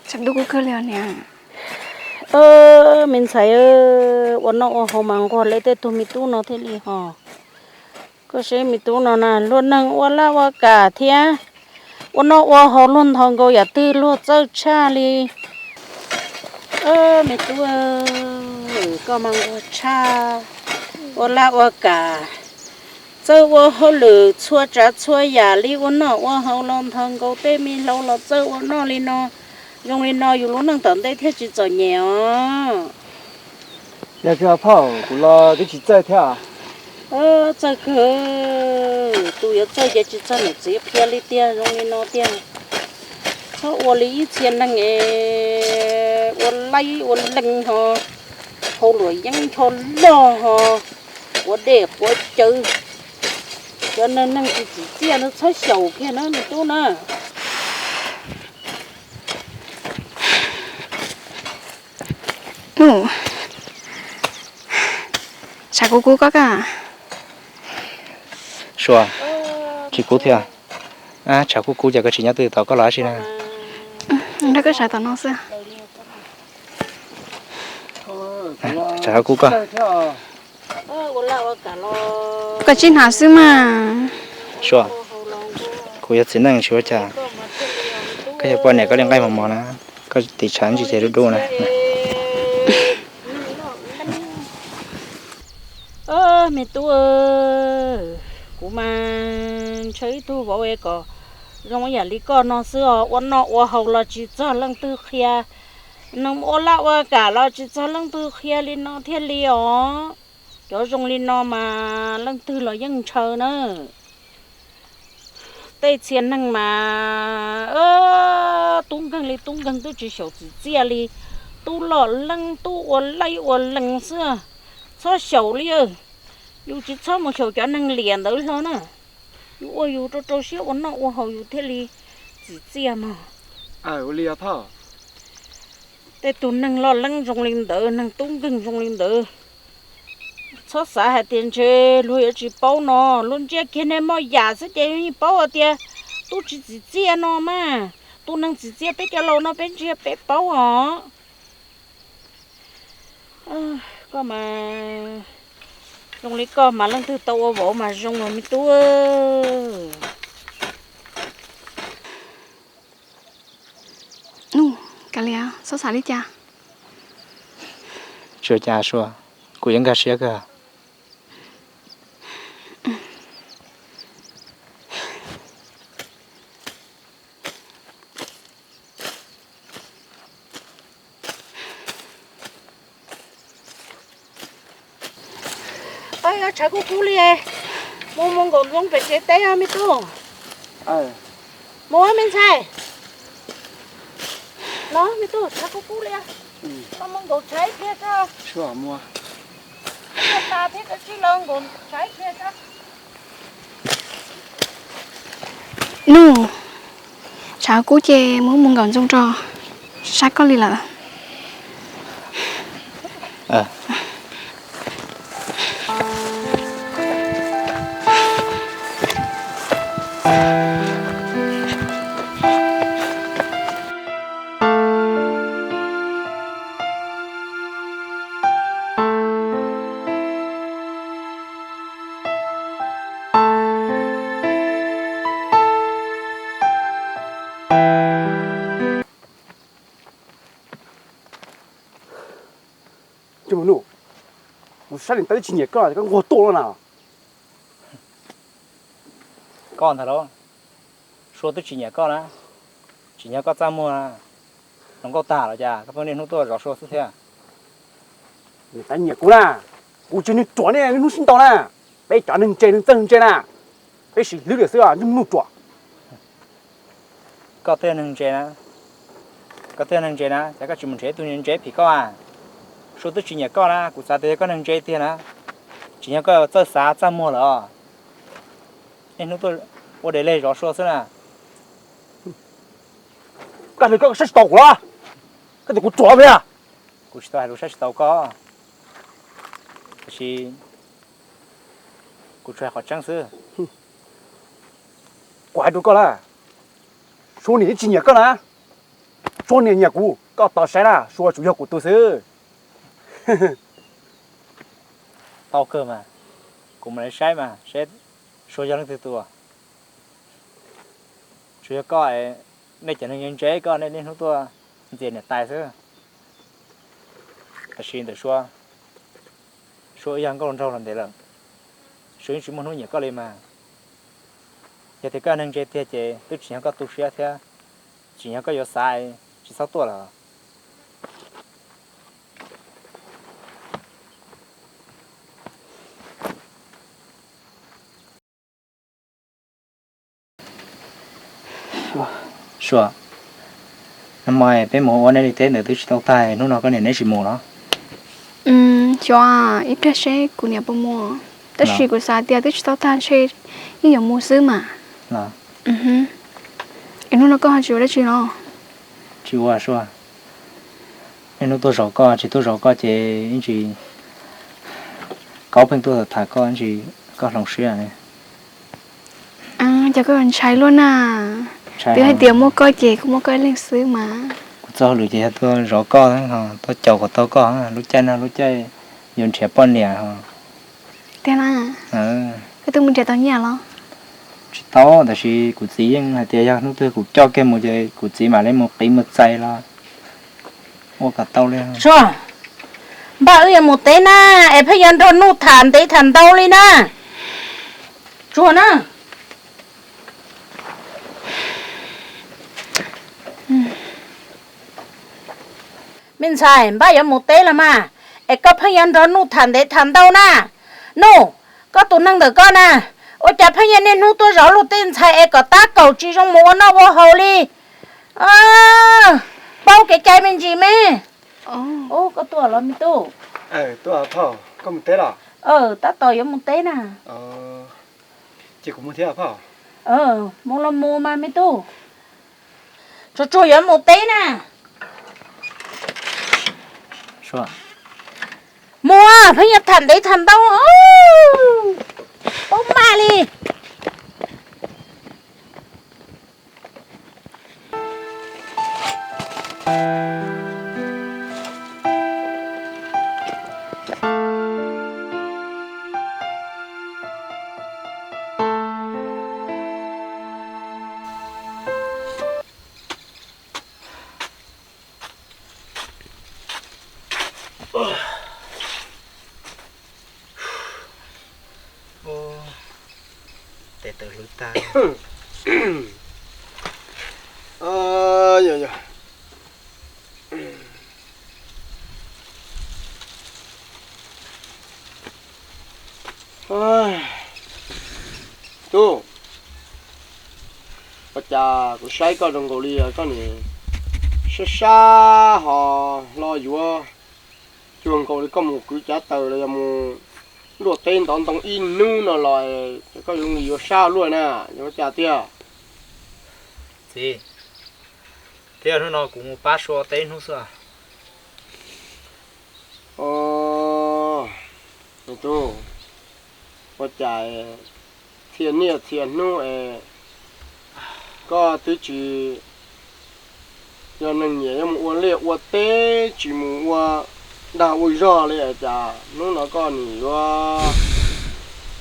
Tshav ntuj kub kawg li os niam. Me ntxhais, ua noj ua haus mas nquag li tej tug me tub no thiaj li hos. Koj saib me tub no na, luag neeg ua laj ua kam thiab, ua noj ua haus luag nthos nkaus yam twg luag txawj tshaj li. Me tub, koj mas nquag tshaj, ua laj ua kam, txawj ua hauj lwm txhua tsav txhua yam li, ua noj ua haus los nthos nkaus tej me hlau los txawj ua noj li no. Zoo li no yus lub neej tom ntej thiaj tsis txom nyem os. Yog kawg phauj, kuv los twb tsis txawj thiab. Txawj kawg, tus yuav txawj ces tsis txawj niam txiv qhia li tiag, zoo li no tiag. Txhob ua li ib txhia neeg es ua laib ua lees ho, hauv luam yeeb ncho loj ho, quav dej quav cawv. Cov neeg neeg tsis tsim txiaj no txhob xyaum kiag na me tub na. Tshav kub kub koj ka. Sua, tsis kub thiab. Tshav kub kub ces koj tsis nyob twg tod, koj los dab tsi na? Nrog koj sawv tom no xwb. Tshav kub koj. Koj tsis hnav xwb mas. Sua, kuv yog txiv neej tsis ua cas. Koj yog poj niam koj li nqaij mos mos na, koj tis tshav ntsis ces dub dub na. Me tub, kuv mas ntshaw ib tug vauv es kom zoo yam li koj no xwb os, ua noj ua haus los tsis txog leej twg qhia, neeg ua laj ua kam los tsis txog leej twg qhia li no thiaj li os. Cov zoo li no mas leej twg los yeej ntshaw na. Tej txhia neeg mas tub nkeeg li tub nkeeg twb tsis xyaum txim txiaj li, tub loj leeb tub ua laib ua lees xwb. Txhob xyaum li, yus tsis txhob mus xyaum cov neeg liam ntawd hlo na. Yus ua yus rau rau siab ua noj ua haus yus thiaj li txim txiaj mog. Tej tug neeg loj leeb zoo li ntawd, neeg tub nkeeg zoo li ntawd, txhob xav hais tias ntshe luag yuav tsis paub no, luag ntsia kiag niag moj yam xwb ces yeej paub hais tias tub tsis txim txiaj no mas. Tus neeg txim txiaj peb cov laus no peb ntsia peb paub os. Koj mas zoo li koj mas leej twg tau ua vauv mas zoo los me tub. Nub, kav liam, txhob xav li cas. Tsis ua cas Sua, kuv yeej nkag siab kawg. Tshav kub kub li, mus mus nkaum ntxoo pem tsev teb me tub. Mus me ntxhais. No me tub, tshav kub kub li, mus nkaum tshav ib pliag tso. Ib pliag tas thiab, kav tsij los nkaum tshav ib pliag tso. Nub, tshav kub ces mus mus nkaum ntxoo tso, sab koj li lawm. Ntsej muag Nuj, kuv saib leej twb tsis nyiam koj, koj nquag tuaj no na. Koj ntag lauj, Sua twb tsis nyiam koj na, tsim nyog koj txaj muag na. Hluas nkauj tag los cas koj pheej niaj hnub tuaj zov Sua xwb thiab? Nws tsis nyiam kuv na, kuv tsis yog neeg ruam niaj hnub sib ntaus na. Peb cov neeg ntse neeg txawj neeg ntse na, peb sim hlwb lawm xwb, ntsej muag Nuj ruam. Koj twb yog neeg ntse na, koj twb yog neeg ntse na, cas koj tsis mus nrhiav ib tug ntse phim koj a? Sua twb tsis nyiam koj na, kuv xav tias yog koj neeg ntse tiag na, tsim nyog koj txawj xav txaj muag lawm os. Niaj hnub tuaj ua dej leg zov Sua xwb na. Koj hais lus koj saib tsis taus kuv los? Koj tias kuv ruam thiab? Kuv tsis tau hais lus saib tsis taus koj, tiam sis kuv tsuas hais qhov tseeb xwb. Kuv hais rau koj na, Sua niam twb tsis nyiam koj na. Tshuav niag nyiam kuv, koj tos saib na, Sua tsuas yog kuv tus xwb. Tau kawg mas, kuv mam li saib mas, saib Sua yog leej twg tus. Tsuas yog koj, nej cov neeg ntse ntse koj nej niaj hnub tuaj ntxias niam tais xwb. Tab sis ntawm Sua, Sua yog nkauj nraug los ntev lawm, Sua yeej tsis muaj hnub nyiam koj li mas. Yog tias koj neeg ntse tiag ces twb tsis yog koj tu siab thiab, tsis yog koj yuav xav, tsis txhob tuaj lawm. Sua, nag hmo peb mus ua nej li teb ntawd twb tsis tau tag, hnub no koj niam neb tsis mus los? Xyov, ib pliag seb kuv niam puas mus, tab sis kuv xav tias twb tsis tau tag ntshe yeej yuav mus xwb mas. Es hnub no koj ho tsis ua dab tsi los? Tsis ua Sua, niaj hnub tuaj zov koj, tsis tuaj zov koj ces ib ntsis Kaub pheej tuaj tham koj, ib ntsis koj hloov siab. Cas koj ntshai luaj na? Twb hais tias muaj koj ces kuv muaj koj ib leeg xwb mas. Kuv txoj hauj lwm ces yog tuaj zov koj, tuaj caum kom tau koj, lub caij no lub caij yuav nrhiav poj niam. Tiag na? Koj twb mus nrhiav tau nyiaj los? Tsis tau, tab sis kuv txiv yeej hais tias yog hnub twg kuv coj kiag mus ces kuv txiv mam li mus qiv mus txais los ua kom tau li. Sua, npaj wb yuav mus teb na, es pheej yuav nrog Nuj tham ntev tham ntau li na. Tsuag na. Me ntxhais, npaj yuav mus teb los mas, es koj pheej yuav nrog Nuj tham ntev tham ntau na. Nuj, koj tus neeg ntawm koj na, ua cas pheej yuav niaj hnub tuaj zov luag tej ntxhais es kom tab kaum tsis zoo mus ua noj ua haus li. Paub kev cai me ntsis me. Koj tuaj los me tub? Tuaj phauj, koj mus teb los? Tab tom yuav mus teb na. Ces kuv mus thiab phauj. Mus los mus mas me tub. Tsuag tsuag yuav mus teb na. Mus, pheej yuav tham ntev tham ntau, paub maj li. Tes tawm hlwv tag. Yog, yog. Tub, ua cas kuv saib koj zoo nkaus li koj nim sab sab ho hlo yuav cuag nkaus li koj mus kwv cav taws los yog mus luaj teb ntov ntoo ib hnub no los es koj zoo li yuav sab luaj na, yog ua cas tiag? Txiv, thiab hnub no kuv mus pab Sua teb hnub xwb. Tub, ua cas txhia niaj txhia hnub es koj twb tsis yog neeg nyiam yuav mus ua liaj ua teb, tsis mus ua dag ua zog li es cas hnub no koj nim yuav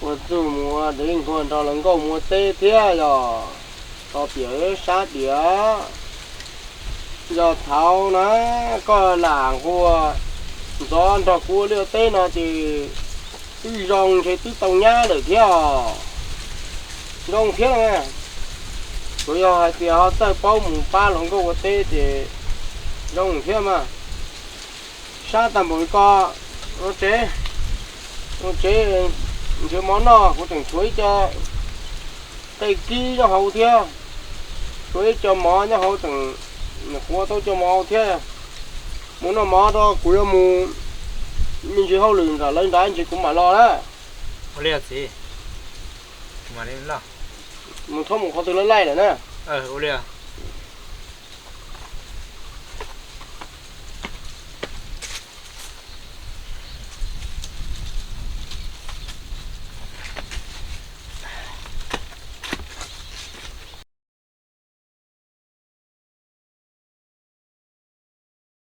ua txuj mus ua dev nkuag nrog luag nkauj mus ua teb thiab yog? Tau tias sab tias yog thaud na koj lam nquag ntxov nrog kuv ua liaj teb no ces twb zoo ntshe twb tau nyab lawm thiab os. Zoo thiab na, tsuas yog hais tias ho txawj paub mus pab luag nkauj ua teb ces zoo thiab mas. Sab tag npaum li ko, ua tsev, ua tsev nrhiav mov noj, kuv tseem tshuav ib co qej kib nyob hauv thiab, tshuav ib co mov nyob hauv tseem, kuv ua tau co mov thiab. Mus noj mov rau kuv yuav mus me ntsis hauj lwm nram lawv nrad ntsis kuv mam los na. Ua li txiv, mus thoob mus qhov twg laij laij lawm na. Ua li.